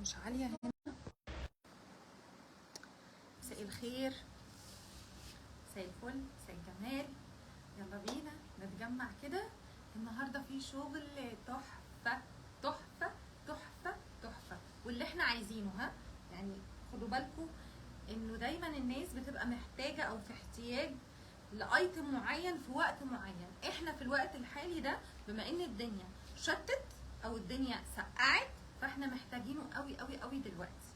مش عالية هنا. مساء الخير، مساء الفل، مساء الجمال. يلا بينا نتجمع كده. النهارده في شغل تحفة تحفة تحفة تحفة، واللي احنا عايزينه. ها يعني خدوا بالكم انه دايما الناس بتبقى محتاجة او في احتياج ل item معين في وقت معين. احنا في الوقت الحالي ده بما ان الدنيا شتت او الدنيا سقعت، فاحنا محتاجينه قوي قوي قوي دلوقتي.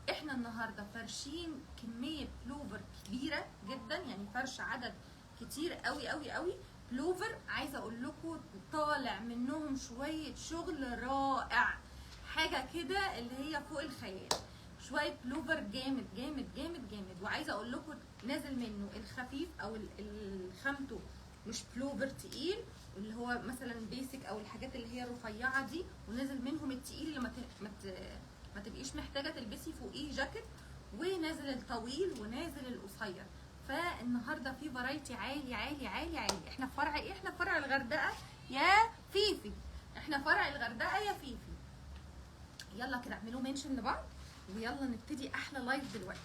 احنا النهارده فارشين كمية بلوفر كبيرة جدا، يعني فرش عدد كتير قوي قوي قوي بلوفر. عايزه اقول لكم طالع منهم شوية شغل رائع، حاجة كده اللي هي فوق الخيال. شوية بلوفر جامد جامد جامد جامد. وعايزه اقول لكم نازل منه الخفيف او الخامته مش بلوفر تقيل اللي هو مثلا basic او الحاجات اللي هي الرفيعة دي، ونازل منهم التقيل اللي ما تبقيش محتاجه تلبسي فوقيه جاكيت، ونازل الطويل ونازل القصير. فالنهارده في variety عالي عالي عالي عالي. احنا في فرع ايه؟ احنا في فرع الغردقه يا فيفي، احنا فرع الغردقه يا فيفي. يلا كده اعملوا mention لبعض ويلا نبتدي احلى live دلوقتي،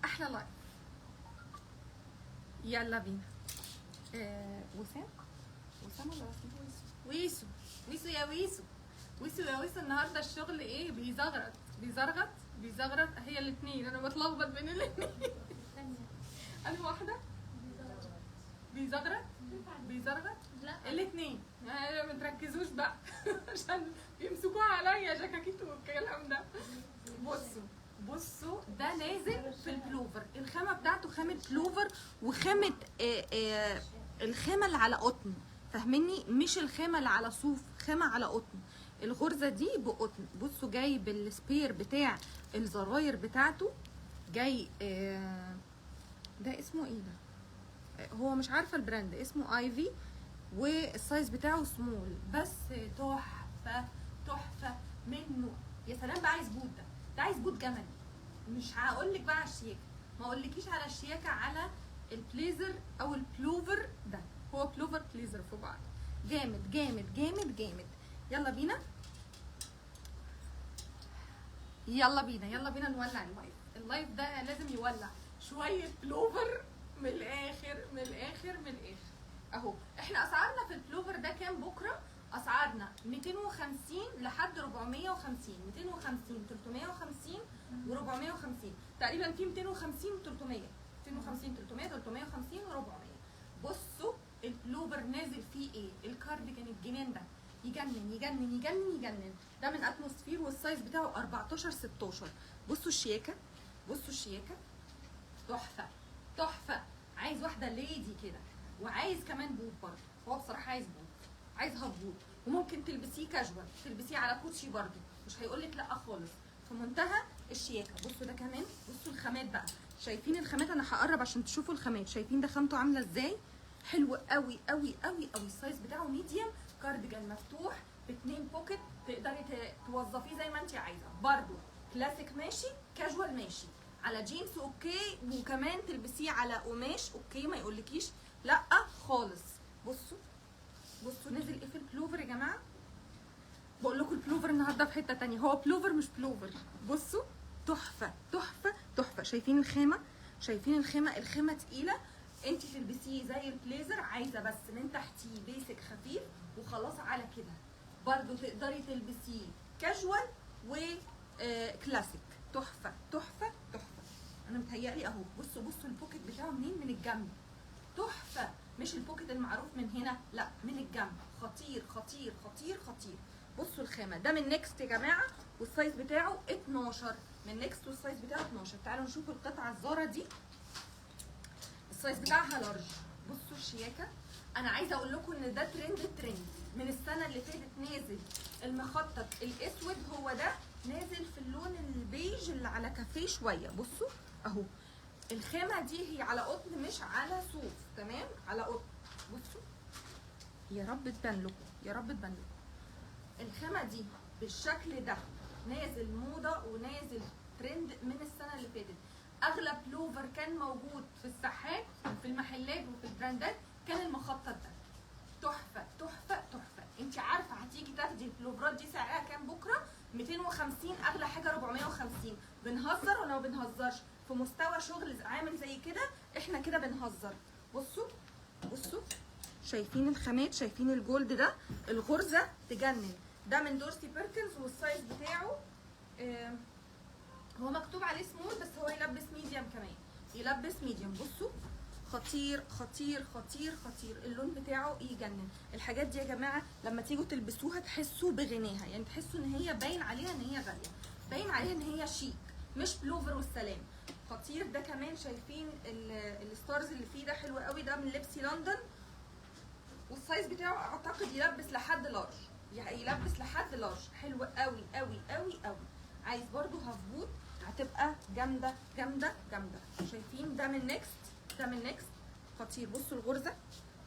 احلى live. يلا بينا. وسام، وسام ولا وسام؟ ويسو، ويسو يا ويسو، ويسو يا ويسو. النهارده الشغل ايه؟ بيزغرط بيزغرط بيزغرط. هي الاثنين، انا بتلخبط بين الاثنين. انهي واحدة؟ بيزغرط بيزغرط، لا الاثنين. ما تركزوش بقى عشان بيمسكوها عليا جاكاكيت والكلام ده. بصوا بصوا، ده نازل في البلوفر. الخامة بتاعته خامة بلوفر، وخامه الخامة اللي على قطن، فاهميني؟ مش الخامة اللي على صوف، خامة على قطن. الغرزه دي بقطن. بصوا جاي بال spare بتاع الزراير بتاعته، جاي ده اسمه ايه ده؟ هو مش عارفه ال brand، اسمه ايفي، وال size بتاعه small. بس تحفة تحفة منه. يا سلام بقى، عايز بوت ده، ده عايز بوت جملي. مش هقول لك بقى على الشياكه، ما اقولكيش على الشياكه على البليزر او البلوفر ده، هو بلوفر بليزر في بعض. جامد جامد جامد جامد. يلا بينا يلا بينا يلا بينا نولع ال live. ال live ده لازم يولع شوية بلوفر من الاخر من الاخر من الاخر. اهو احنا اسعارنا في البلوفر ده كام بكره؟ اسعارنا 250 لحد 450، 250 350 و450 تقريبا. في 250 300، 250 300، 350 و400. بصوا البلوفر نازل فيه ايه؟ الكارديجان الجنان ده يجنن يجنن يجنن يجنن. ده من اتموسفير، وال size بتاعه 14 16. بصوا الشياكه، بصوا الشياكه، تحفة تحفة. عايز واحدة lady كده، وعايز كمان بوت برضه. هو بصراحة عايز بوت، عايز half boot، وممكن تلبسيه كاجوال، تلبسيه على كوتشي برضه، مش هيقولك لا خالص. في منتهى الشياكه. بصوا ده كمان، بصوا الخامات بقى، شايفين الخامات؟ انا هقرب عشان تشوفوا الخامات. شايفين ده خامته عامله ازاي؟ حلو قوي قوي قوي قوي. ال size بتاعه medium، كارديجان مفتوح باتنين pocket، تقدري توظفيه زي ما انت عايزه. برضه كلاسيك ماشي، كاجوال ماشي، على جينز okay، وكمان تلبسيه على قماش okay، ما يقولكيش لا خالص. بصوا بصوا نزل ايه في البلوفر يا جماعة. بقول لكم البلوفر النهارده في حتة تانية، هو بلوفر مش بلوفر. بصوا تحفة تحفة تحفة. شايفين الخامة؟ شايفين الخامة؟ الخامة تقيلة، انت تلبسيه زي البليزر، عايزه بس من تحتيه basic خفيف وخلاص على كده. برضو تقدري تلبسيه كاجوال وكلاسيك. تحفة تحفة تحفة. انا متهيألي اهو. بصوا بصوا ال pocket بتاعه منين؟ من الجنب. تحفة، مش ال pocket المعروف من هنا، لا من الجنب. خطير خطير خطير خطير. بصوا الخامة ده من نيكست يا جماعة، وال size بتاعه 12 من نيكست، وال size بتاعه 12. تعالوا نشوف القطعة الزاره دي، ال size بتاعها large. بصوا الشياكه. انا عايزه اقول لكم ان ده trend، trend من السنة اللي فاتت نازل. المخطط الاسود هو ده نازل في اللون البيج اللي على كافيه شوية. بصوا اهو الخامة دي هي على قطن مش على صوف، تمام؟ على قطن. بصوا يا رب تبان لكم، يا رب تبان لكم. الخامة دي بالشكل ده نازل موضة ونازل ترند من السنة اللي فاتت. اغلب بلوفر كان موجود في الساحات وفي المحلات وفي البراندات كان المخطط ده. تحفة تحفة تحفة. انت عارفه هتيجي تاخدي البلوفرات دي سعرها كام بكره؟ 250، اغلى حاجة 450. بنهزر ولا ما بنهزرش؟ في مستوى شغل عامل زي كده احنا كده بنهزر. بصوا بصوا، شايفين الخامات؟ شايفين ال gold ده؟ الغرزه تجنن. ده من دورسي بيركنز، وال size بتاعه هو مكتوب عليه small، بس هو يلبس medium كمان، يلبس medium. بصوا خطير خطير خطير خطير، اللون بتاعه يجنن. الحاجات دي يا جماعة لما تيجوا تلبسوها تحسوا بغناها، يعني تحسوا ان هي باين عليها ان هي غالية، باين عليها ان هي شيك، مش بلوفر والسلام. خطير ده كمان. شايفين ال stars اللي فيه ده؟ حلو قوي. ده من لبسي لندن، وال size بتاعه اعتقد يلبس لحد large، يعني يلبس لحد large. حلو قوي قوي قوي قوي. عايز برضو half boot، هتبقى جامدة جامدة جامدة. شايفين ده من نيكست؟ ده من نيكست، خطير. بصوا الغرزه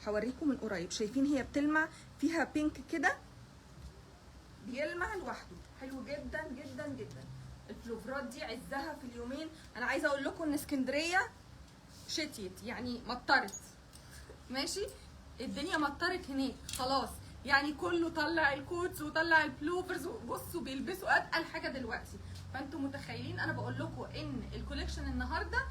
هوريكم من قريب، شايفين هي بتلمع، فيها pink كده بيلمع لوحده، حلو جدا جدا جدا. البلوفرات دي عزها في اليومين. انا عايزه اقول لكم ان اسكندرية شتيت، يعني مطرت، ماشي، الدنيا مطرت هناك خلاص، يعني كله طلع ال coats وطلع ال pullovers، وبصوا بيلبسوا اتقل حاجة دلوقتي. فانتوا متخيلين انا بقول لكم ان ال collection النهارده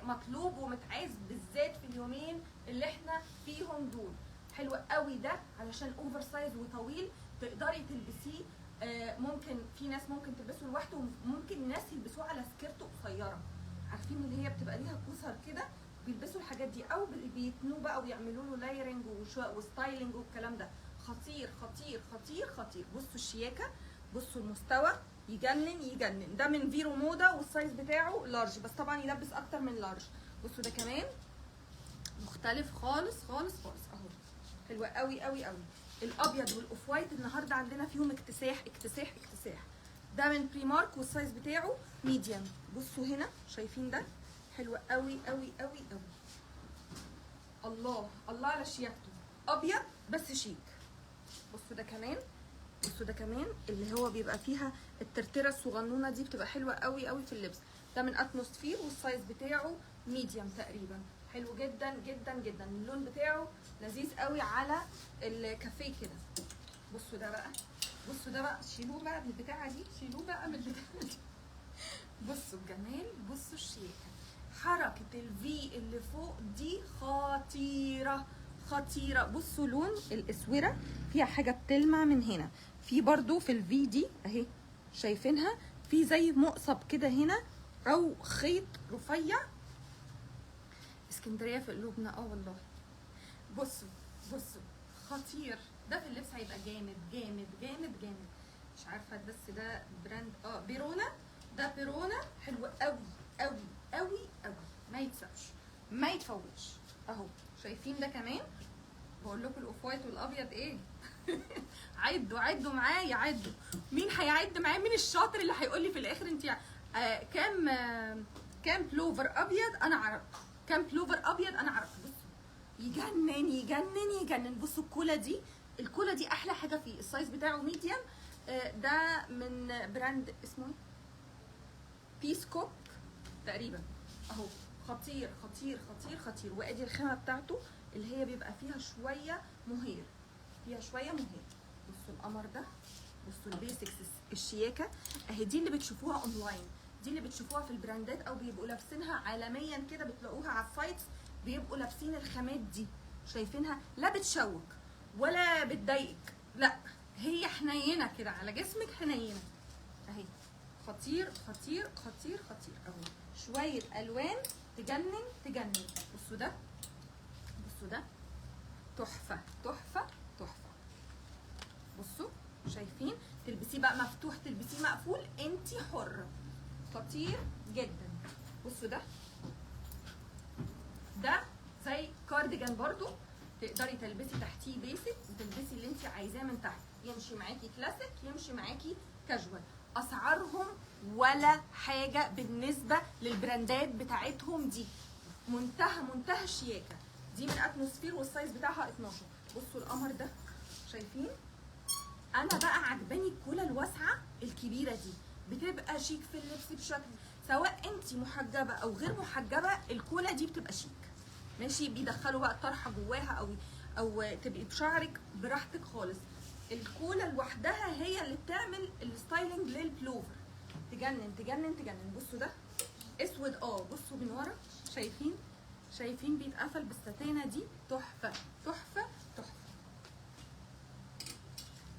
مطلوب ومتعاز بالذات في اليومين اللي احنا فيهم دول. حلو قوي ده علشان oversize وطويل، تقدري تلبسيه. ممكن في ناس ممكن تلبسه لوحده، وممكن ناس يلبسوه على skirt قصيرة، عارفين اللي هي بتبقى ليها قصر كده، بيلبسوا الحاجات دي، او بيتنوه بقى ويعملوا له layering و styling والكلام ده. خطير خطير خطير خطير. بصوا الشياكه، بصوا المستوى، يجنن يجنن. ده من فيرو مودا، وال size بتاعه large، بس طبعا يلبس اكتر من large. بصوا ده كمان مختلف خالص خالص خالص اهو، حلو قوي قوي قوي. الابيض وال off white النهارده عندنا فيهم اكتساح اكتساح اكتساح. ده من بريمارك، وال size بتاعه medium. بصوا هنا، شايفين ده؟ حلو قوي قوي قوي قوي. الله الله على شياكته، ابيض بس شيك. بصوا ده كمان، بصوا ده كمان اللي هو بيبقى فيها الترتره الصغنونه دي، بتبقى حلوة قوي قوي في اللبس. ده من اتموسفير، وال size بتاعه medium تقريبا. حلو جدا جدا جدا، اللون بتاعه لذيذ قوي على الكافيه كده. بصوا ده بقى، بصوا ده بقى، شيلوه بقى من البتاعه دي، شيلوه بقى من البتاعه دي. بصوا الجمال، بصوا الشياكه، حركة ال V اللي فوق دي خطيرة خطيرة. بصوا لون الاسوره، فيها حاجة بتلمع من هنا، في برضو في ال V دي اهي شايفينها، في زي مقصب كده هنا او خيط رفيع. اسكندرية في قلوبنا، والله. بصوا بصوا خطير ده في اللبس، هيبقى جامد جامد جامد جامد. مش عارفه بس ده brand بيرونا، ده بيرونا، حلو قوي قوي قوي قوي، ما يتسابش ما يتفوتش اهو. شايفين ده كمان؟ بقول لكم ال off white والابيض ايه. عدوا عدوا معايا، عدوا. مين هيعد معايا؟ مين الشاطر اللي هيقول لي في الاخر انت كام بلوفر ابيض انا عرفت؟ كام بلوفر ابيض انا عرفت؟ بصوا يجنن يجنن يجنن. بصوا الكولا دي، الكولا دي احلى حاجة فيه. ال size بتاعه medium. ده من brand اسمه ايه؟ بيسكوب تقريبا اهو. خطير خطير خطير خطير. وادي الخامة بتاعته اللي هي بيبقى فيها شوية مهير، فيها شوية مهير. بصوا القمر ده، بصوا ال basics الشياكه اهي، دي اللي بتشوفوها اونلاين، دي اللي بتشوفوها في البراندات او بيبقوا لابسينها عالميا كده، بتلاقوها على ال sites بيبقوا لابسين الخامات دي. شايفينها؟ لا بتشوك ولا بتضايقك، لا هي حنينه كده على جسمك، حنينه اهي. خطير خطير خطير خطير اهو. شوية الوان تجنن تجنن. بصوا ده، بصوا ده تحفة تحفة تحفة. بصوا شايفين؟ تلبسيه بقى مفتوح، تلبسيه مقفول، انتي حره. خطير جدا. بصوا ده، ده زي كارديجان برضو، تقدري تلبسي تحتيه basic وتلبسي اللي انت عايزاه من تحت، يمشي معاكي كلاسيك، يمشي معاكي كاجوال. اسعارهم ولا حاجة بالنسبة للبراندات بتاعتهم دي، منتهى منتهى الشياكه. دي من اتموسفير، وال size بتاعها 12. بصوا القمر ده، شايفين؟ انا بقى عجباني الكولا الواسعة الكبيرة دي، بتبقى شيك في اللبس بشكل، سواء انت محجبة او غير محجبة الكولا دي بتبقى شيك، ماشي. بيدخلوا بقى الطرحة جواها او تبقي بشعرك براحتك خالص. الكولا لوحدها هي اللي بتعمل ال styling للبلوفر. تجنن تجنن تجنن. بصوا ده اسود، بصوا من ورا، شايفين؟ شايفين بيتقفل بالستانه دي، تحفة تحفة تحفة.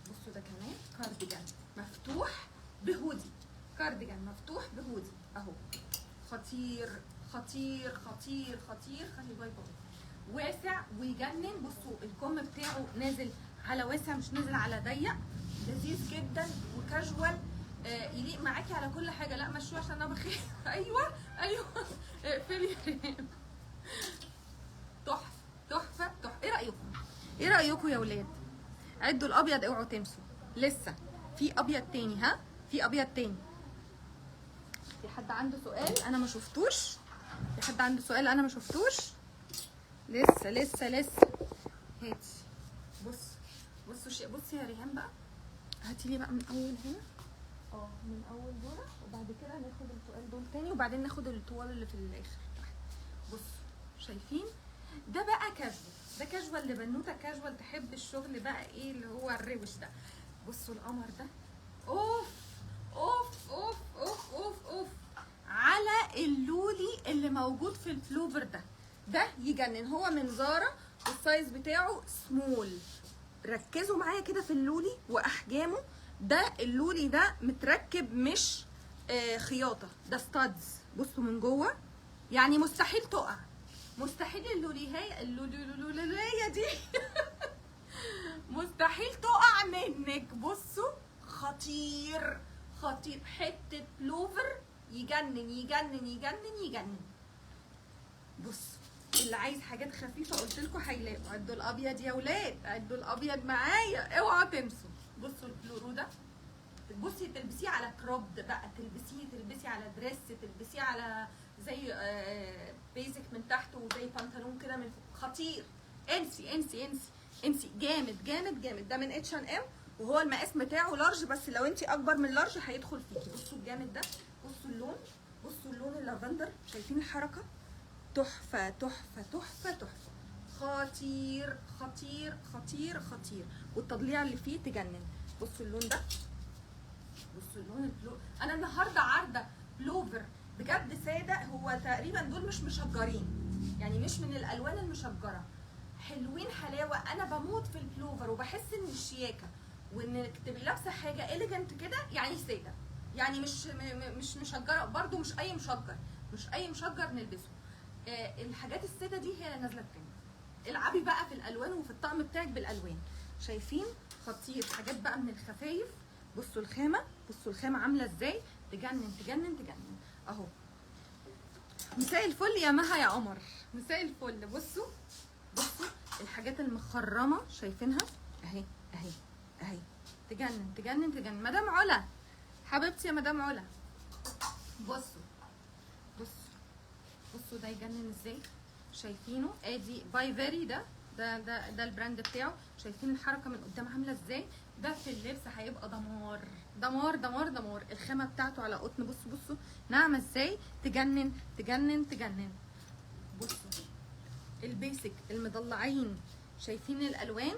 بصوا ده كمان كارديجان مفتوح بهودي، كارديجان مفتوح بهودي اهو، خطير خطير خطير خطير خطير. bye bye. واسع ويجنن. بصوا الكم بتاعه نازل على واسع مش نازل على ضيق، لذيذ جدا وكاجوال، يليق معاكي على كل حاجة. لا مشوه عشان انا بخير. ايوه ايوه اقفلي يا ريم. تحفة تحفة تحفة. ايه رايكم؟ ايه رايكم يا ولاد؟ عدوا الابيض، اوعوا تنسوا، لسه في ابيض تاني. ها، في ابيض تاني. في حد عنده سؤال انا ما شفتوش؟ في حد عنده سؤال انا ما شفتوش؟ لسه لسه لسه. هاتي بص بصوا بصي يا ريهام بقى، هاتي لي بقى من اول هنا، من اول دول، وبعد كده هناخد السؤال دول تاني، وبعدين ناخد الطوال اللي في الاخر تحت. بصوا شايفين ده بقى كاجوال، ده كاجوال لبنوته كاجوال تحب الشغل بقى، ايه اللي هو الروش ده. بصوا القمر ده، اوف اوف اوف اوف اوف اوف على اللولي اللي موجود في البلوفر ده، ده يجنن. هو من زارا وال size بتاعه small. ركزوا معايا كده في اللولي واحجامه. ده اللولي ده متركب مش خياطة، ده studs. بصوا من جوه، يعني مستحيل تقع، مستحيل اللوليهايه اللولولوليه دي مستحيل تقع منك. بصوا خطير خطير، حتة بلوفر يجنن يجنن يجنن يجنن. بص اللي عايز حاجات خفيفة قلت لكم هيلاقوا. عدوا الابيض يا ولاد، عدوا الابيض معايا، اوعوا تنسوا. بصوا البلورو ده، بصي تلبسيه على cropped بقى، تلبسيه تلبسي على dress، تلبسيه على زي basic من تحت وزي بنطلون كده من فوق. خطير، انسي انسي انسي انسي، جامد جامد جامد. ده من اتش ان ام، وهو المقاس بتاعه large، بس لو انت اكبر من large هيدخل فيكي. بصوا الجامد ده، بصوا اللون، بصوا اللون اللافندر، شايفين الحركة؟ تحفة تحفة تحفة تحفة، خطير خطير خطير خطير. والتضليع اللي فيه تجنن. بصوا اللون ده، بصوا اللون ال blue. انا النهارده عارضه بلوفر بجد ساده، هو تقريبا دول مش مشجرين، يعني مش من الالوان المشجره، حلوين حلاوة. انا بموت في البلوفر وبحس ان الشياكه وانك تبقي لابسه حاجة elegant كده، يعني ساده، يعني مش مشجره برده، مش اي مشجر، مش اي مشجر نلبسه. الحاجات السادة دي هي اللي نازله الترند. العبي بقى في الالوان وفي الطقم بتاعك بالالوان. شايفين خطير، حاجات بقى من الخفايف. بصوا الخامة، بصوا الخامة عامله ازاي، تجنن تجنن تجنن اهو. مساء الفل يا مها يا قمر، مساء الفل. بصوا بصوا الحاجات المخرمه، شايفينها اهي اهي اهي، تجنن تجنن تجنن. مدام علا حبيبتي يا مدام علا، بصوا بصوا بصوا ده يجنن ازاي، شايفينه؟ ادي باي فيري، ده ده ده ده ال brand بتاعه. شايفين الحركة من قدام عامله ازاي؟ ده في اللبس هيبقى دمار دمار دمار دمار. الخامة بتاعته على قطن، بصوا بصوا ناعمة ازاي، تجنن تجنن تجنن. بصوا ال basic المضلعين، شايفين الالوان؟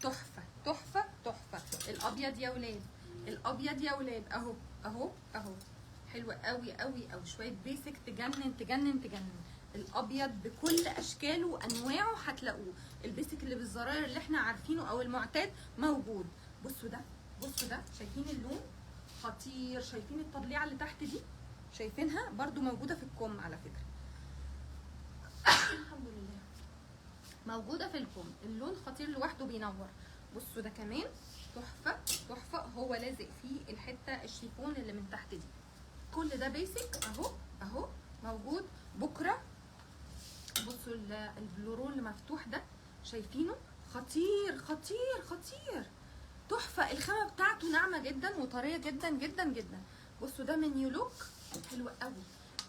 تحفة تحفة تحفة. الابيض يا ولاد، الابيض يا ولاد اهو اهو اهو، حلو قوي قوي قوي. شوية basic تجنن تجنن تجنن. الابيض بكل اشكاله وانواعه هتلاقوه. ال basic اللي بالزراير اللي احنا عارفينه او المعتاد موجود. بصوا ده، بصوا ده، شايفين اللون خطير؟ شايفين التضليعه اللي تحت دي؟ شايفينها؟ برضو موجودة في الكم على فكرة. الحمد لله موجودة في الكم. اللون خطير لوحده بينور. بصوا ده كمان تحفة تحفة، هو لازق فيه الحتة الشيفون اللي من تحت دي. كل ده basic اهو اهو موجود. بكره بصوا البلورو اللي مفتوح ده، شايفينه؟ خطير خطير خطير تحفة. الخامة بتاعته ناعمة جدا وطريه جدا جدا جدا. بصوا ده من نيو لوك، حلو قوي.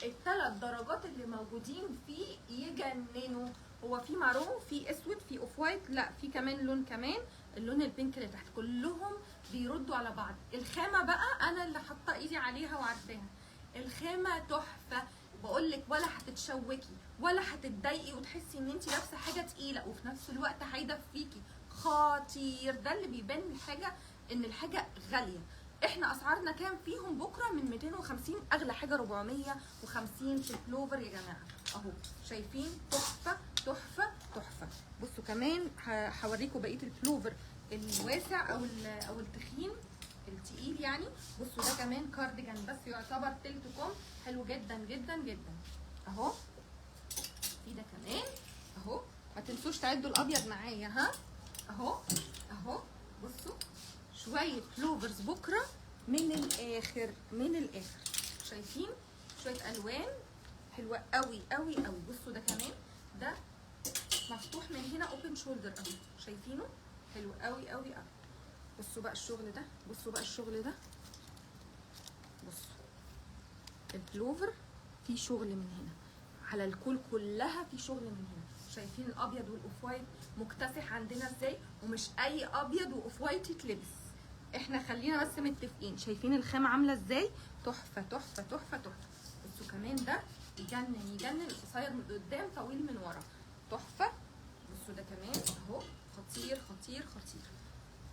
الثلاث درجات اللي موجودين فيه يجننوا. هو في maroon، في اسود، في off white، لا في كمان لون، كمان اللون ال pink اللي تحت. كلهم بيردوا على بعض. الخامة بقى انا اللي حاطه ايدي عليها وعارفاها، الخامة تحفة. بقول لك ولا هتتشوكي ولا هتتضايقي وتحسي ان انت لابسه حاجة تقيلة، وفي نفس الوقت هيدفيكي. خطير. ده اللي بيبان الحاجة ان الحاجة غالية. احنا اسعارنا كام فيهم بكره؟ من 250، اغلى حاجة 450 في البلوفر يا جماعة اهو. شايفين؟ تحفة تحفة تحفة. بصوا كمان هوريكم بقية البلوفر الواسع او التخين التقيل يعني. بصوا ده كمان كارديجان بس يعتبر تلت كم، حلو جدا جدا جدا اهو. في ده كمان اهو، ما تنسوش تعدوا الابيض معايا ها اهو اهو. بصوا شوية بلوفرز بكره من الاخر من الاخر. شايفين شوية الوان حلوة قوي قوي قوي. بصوا ده كمان، ده مفتوح من هنا open shoulder اهو، شايفينه؟ حلو قوي قوي قوي. بصوا بقى الشغل ده، بصوا بقى الشغل ده، بصوا البلوفر في شغل من هنا على الكول كلها، في شغل من هنا. شايفين الابيض وال off white مكتسح عندنا ازاي؟ ومش اي ابيض و off white يتلبس، احنا خلينا بس متفقين. شايفين الخامة عامله ازاي؟ تحفة تحفة تحفة تحفة. بصوا كمان ده يجنن يجنن، قصير من قدام طويل من ورا، تحفة. بصوا ده كمان اهو، خطير خطير خطير.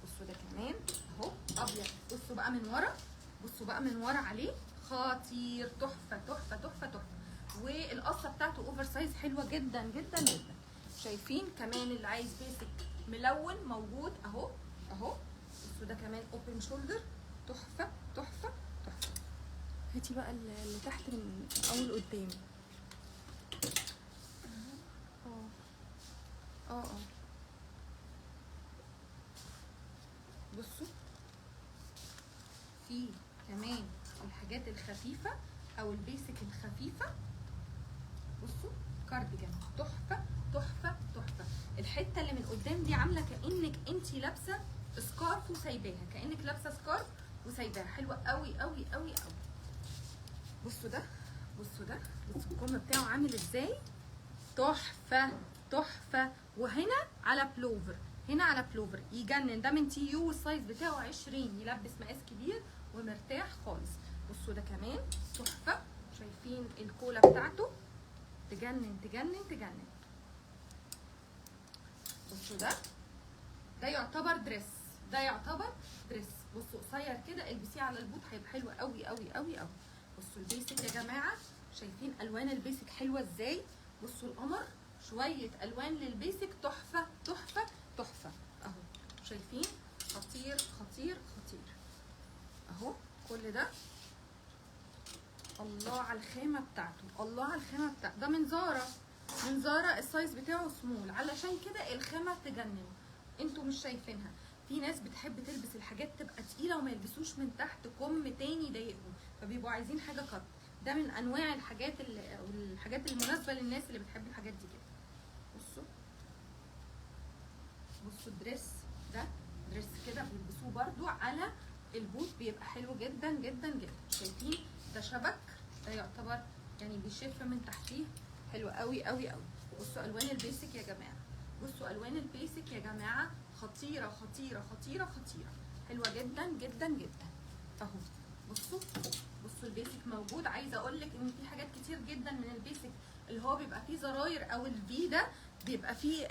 بصوا ده كمان اهو ابيض. بصوا بقى من ورا، بصوا بقى من ورا عليه، خطير تحفة تحفة تحفة تحفة. والقصه بتاعته oversize حلوة جدا جدا جدا. شايفين كمان اللي عايز basic ملون موجود اهو اهو. بصوا ده كمان open shoulder، تحفة تحفة تحفة. هاتي بقى اللي تحت من اول قدام. اه اه اه. بصوا في كمان الحاجات الخفيفة او ال basic الخفيفة. بصوا كارديجان تحفة تحفة تحفة. الحتة اللي من قدام دي عامله كانك انت لابسه scarf وسايباها، كانك لابسه scarf وسايباها، حلوة قوي قوي قوي قوي. بصوا ده، بصوا ده، بصوا الكم بتاعه عامل ازاي، تحفة تحفة. وهنا على بلوفر، هنا على بلوفر يجنن. ده من تي يو، وال size بتاعه 20، يلبس مقاس كبير ومرتاح خالص. بصوا ده كمان تحفة. شايفين الكولا بتاعته تجنن تجنن تجنن. بصوا ده، ده يعتبر dress، ده يعتبر dress. بصوا قصير كده، البسيه على البوت هيبقى حلو قوي قوي قوي قوي. بصوا ال basic يا جماعة، شايفين الوان ال basic حلوة ازاي؟ بصوا القمر، شوية الوان لل basic تحفة تحفة تحفة اهو. شايفين؟ خطير خطير خطير اهو. كل ده الله على الخامة بتاعته، الله على الخامة بتاعته. ده من زارا، من زارا. ال size بتاعه سمول، علشان كده الخامة تجنن. انتوا مش شايفينها. في ناس بتحب تلبس الحاجات تبقى تقيلة وما يلبسوش من تحت كم تاني يضايقهم، فبيبقوا عايزين حاجة cut. ده من انواع الحاجات اللي او الحاجات المناسبة للناس اللي بتحب الحاجات دي كده. بصوا، بصوا ال dress ده، dress كده بيلبسوه برده على البوت، بيبقى حلو جدا جدا جدا. شايفين ده شبك، ده يعتبر يعني بيشف من تحتيه، حلو قوي قوي قوي. بصوا الوان ال basic يا جماعة، بصوا الوان ال basic يا جماعة، خطيرة خطيرة خطيرة خطيرة، حلوة جدا جدا جدا اهو. بصوا، بصوا ال basic موجود. عايزه اقول لك ان في حاجات كتير جدا من ال basic اللي هو بيبقى فيه زراير او ال V ده، بيبقى فيه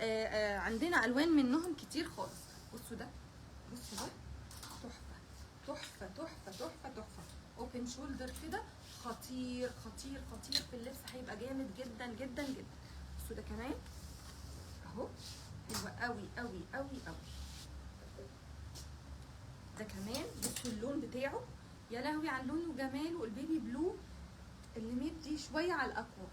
عندنا الوان منهم كتير خالص. بصوا ده، بصوا ده تحفة تحفة تحفة تحفة تحفة. open shoulder كده، خطير خطير خطير في اللبس، هيبقى جامد جدا جدا جدا. بصوا ده كمان اهو، حلو قوي قوي قوي قوي. ده كمان بصوا اللون بتاعه، يا لهوي على اللون وجماله. ال baby blue اللي مدي شوية على ال aqua.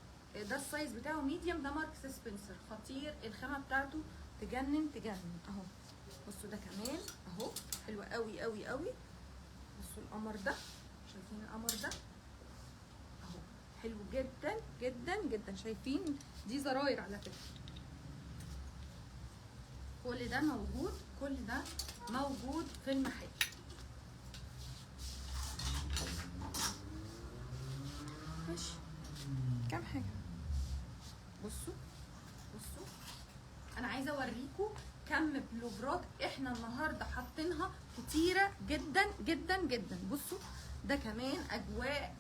ده ال size بتاعه medium. ده ماركس سبنسر، خطير. الخامة بتاعته تجنن تجنن اهو. بصوا ده كمان اهو، حلو قوي قوي قوي. بصوا القمر ده، شايفين القمر ده اهو، حلو جدا جدا جدا. شايفين دي زراير على فكرة. كل ده موجود، كل ده موجود في المحل. ماشي كام حاجة. بصوا، بصوا انا عايزه اوريكم كم بلوفرات احنا النهارده حاطينها، كتيرة جدا جدا جدا. بصوا ده كمان اجواء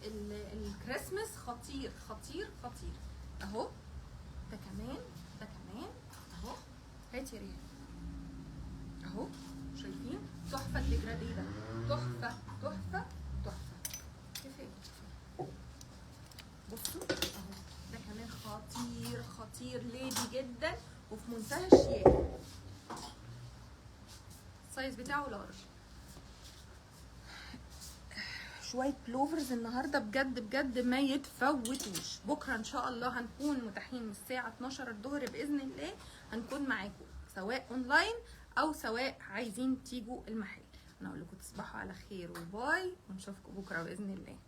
الكريسماس، خطير خطير خطير اهو. ده كمان، ده كمان اهو. هاتي يا ريهام. اهو، شايفين؟ تحفة ال dégradé ده، تحفة تحفة تحفه. كفاية. بصوا اهو، ده كمان خطير خطير، lady جدا وفي منتهى الشياكه. ال size بتاعه large. شوية بلوفرز النهارده بجد بجد ما يتفوتوش. بكره ان شاء الله هنكون متاحين من الساعة 12 الظهر باذن الله، هنكون معاكم سواء اونلاين او سواء عايزين تيجوا المحل. انا اقول لكم تصبحوا على خير و bye، ونشوفكم بكره باذن الله.